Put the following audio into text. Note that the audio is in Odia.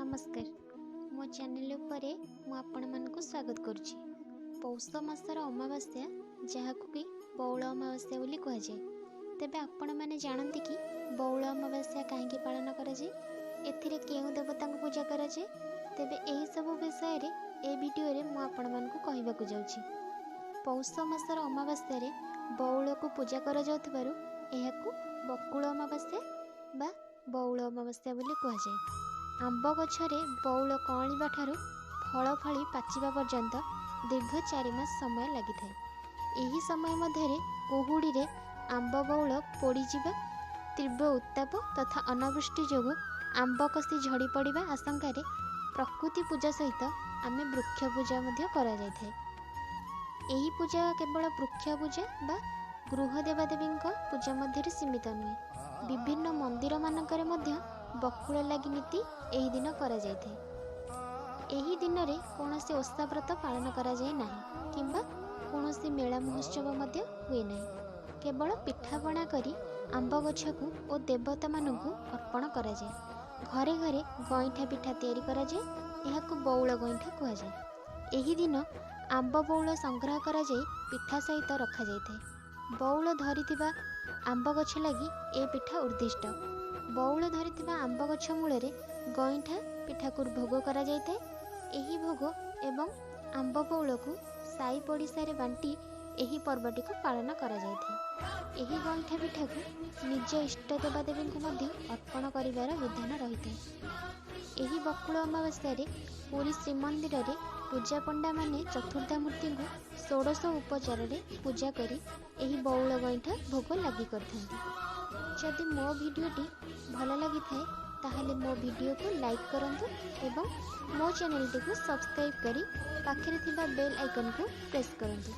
ନମସ୍କାର, ମୋ ଚ୍ୟାନେଲ ଉପରେ ମୁଁ ଆପଣମାନଙ୍କୁ ସ୍ୱାଗତ କରୁଛି। ପୌଷ ମାସର ଅମାବାସ୍ୟା, ଯାହାକୁ କି ବଉଳ ଅମାବାସ୍ୟା ବୋଲି କୁହାଯାଏ। ତେବେ ଆପଣମାନେ ଜାଣନ୍ତି କି ବଉଳ ଅମାବାସ୍ୟା କାହିଁକି ପାଳନ କରାଯାଏ? ଏଥିରେ କେଉଁ ଦେବତାଙ୍କୁ ପୂଜା କରାଯାଏ? ତେବେ ଏହିସବୁ ବିଷୟରେ ଏ ଭିଡ଼ିଓରେ ମୁଁ ଆପଣମାନଙ୍କୁ କହିବାକୁ ଯାଉଛି। ପୌଷ ମାସର ଅମାବାସ୍ୟାରେ ବଉଳକୁ ପୂଜା କରାଯାଉଥିବାରୁ ଏହାକୁ ବକୁଳ ଅମାବାସ୍ୟା ବା ବଉଳ ଅମାବାସ୍ୟା ବୋଲି କୁହାଯାଏ। ଆମ୍ବ ଗଛରେ ବଉଳ କଅଁଳିବା ଠାରୁ ଫଳ ଫଳି ପାଚିବା ପର୍ଯ୍ୟନ୍ତ ଦୀର୍ଘ 4 ମାସ ସମୟ ଲାଗିଥାଏ। ଏହି ସମୟ ମଧ୍ୟରେ କୁହୁଡ଼ିରେ ଆମ୍ବ ବଉଳ ପୋଡ଼ିଯିବା, ତୀବ୍ର ଉତ୍ତାପ ତଥା ଅନାବୃଷ୍ଟି ଯୋଗୁଁ ଆମ୍ବ କଷି ଝଡ଼ି ପଡ଼ିବା ଆଶଙ୍କାରେ ପ୍ରକୃତି ପୂଜା ସହିତ ଆମେ ବୃକ୍ଷ ପୂଜା ମଧ୍ୟ କରାଯାଇଥାଏ। ଏହି ପୂଜା କେବଳ ବୃକ୍ଷ ପୂଜା ବା ଗୃହ ଦେବାଦେବୀଙ୍କ ପୂଜା ମଧ୍ୟରେ ସୀମିତ ନୁହେଁ, ବିଭିନ୍ନ ମନ୍ଦିରମାନଙ୍କରେ ମଧ୍ୟ ବକୁଳ ଲାଗି ନୀତି ଏହି ଦିନ କରାଯାଇଥାଏ। ଏହି ଦିନରେ କୌଣସି ଓଷା ବ୍ରତ ପାଳନ କରାଯାଏ ନାହିଁ କିମ୍ବା କୌଣସି ମେଳା ମହୋତ୍ସବ ମଧ୍ୟ ହୁଏ ନାହିଁ। କେବଳ ପିଠାପଣା କରି ଆମ୍ବ ଗଛକୁ ଓ ଦେବତାମାନଙ୍କୁ ଅର୍ପଣ କରାଯାଏ। ଘରେ ଘରେ ଗଇଁଠା ପିଠା ତିଆରି କରାଯାଏ, ଏହାକୁ ବଉଳ ଗଇଁଠା କୁହାଯାଏ। ଏହି ଦିନ ଆମ୍ବ ବଉଳ ସଂଗ୍ରହ କରାଯାଇ ପିଠା ସହିତ ରଖାଯାଇଥାଏ। ବଉଳ ଧରିଥିବା ଆମ୍ବ ଗଛ ଲାଗି ଏ ପିଠା ଉଦ୍ଦିଷ୍ଟ। ବଉଳ ଧରିଥିବା ଆମ୍ବ ଗଛ ମୂଳରେ ଗଇଁଠା ପିଠାକୁ ଭୋଗ କରାଯାଇଥାଏ। ଏହି ଭୋଗ ଏବଂ ଆମ୍ବ ବଉଳକୁ ସାଇ ପଡ଼ିଶାରେ ବାଣ୍ଟି ଏହି ପର୍ବଟିକୁ ପାଳନ କରାଯାଇଥାଏ। ଏହି ଗଇଁଠା ପିଠାକୁ ନିଜ ଇଷ୍ଟ ଦେବାଦେବୀଙ୍କୁ ମଧ୍ୟ ଅର୍ପଣ କରିବାର ବିଧାନ ରହିଥାଏ। ଏହି ବକୁଳ ଅମାବାସ୍ୟାରେ ପୁରୀ ଶ୍ରୀମନ୍ଦିରରେ ପୂଜାପଣ୍ଡାମାନେ ଚତୁର୍ଦ୍ଧାମୂର୍ତ୍ତିଙ୍କୁ ଷୋଡ଼ଶ ଉପଚାରରେ ପୂଜା କରି ଏହି ବଉଳ ଗଇଁଠା ଭୋଗ ଲାଗି କରିଥାନ୍ତି। ଯଦି ମୋ ଭିଡ଼ିଓଟି ଭଲ ଲାଗିଥାଏ, ତାହେଲେ ମୋ ଭିଡ଼ିଓକୁ ଲାଇକ୍ କରନ୍ତୁ ଏବଂ ମୋ ଚ୍ୟାନେଲଟିକୁ ସବସ୍କ୍ରାଇବ୍ କରି ପାଖରେ ଥିବା ବେଲ୍ ଆଇକନ୍କୁ ପ୍ରେସ୍ କରନ୍ତୁ।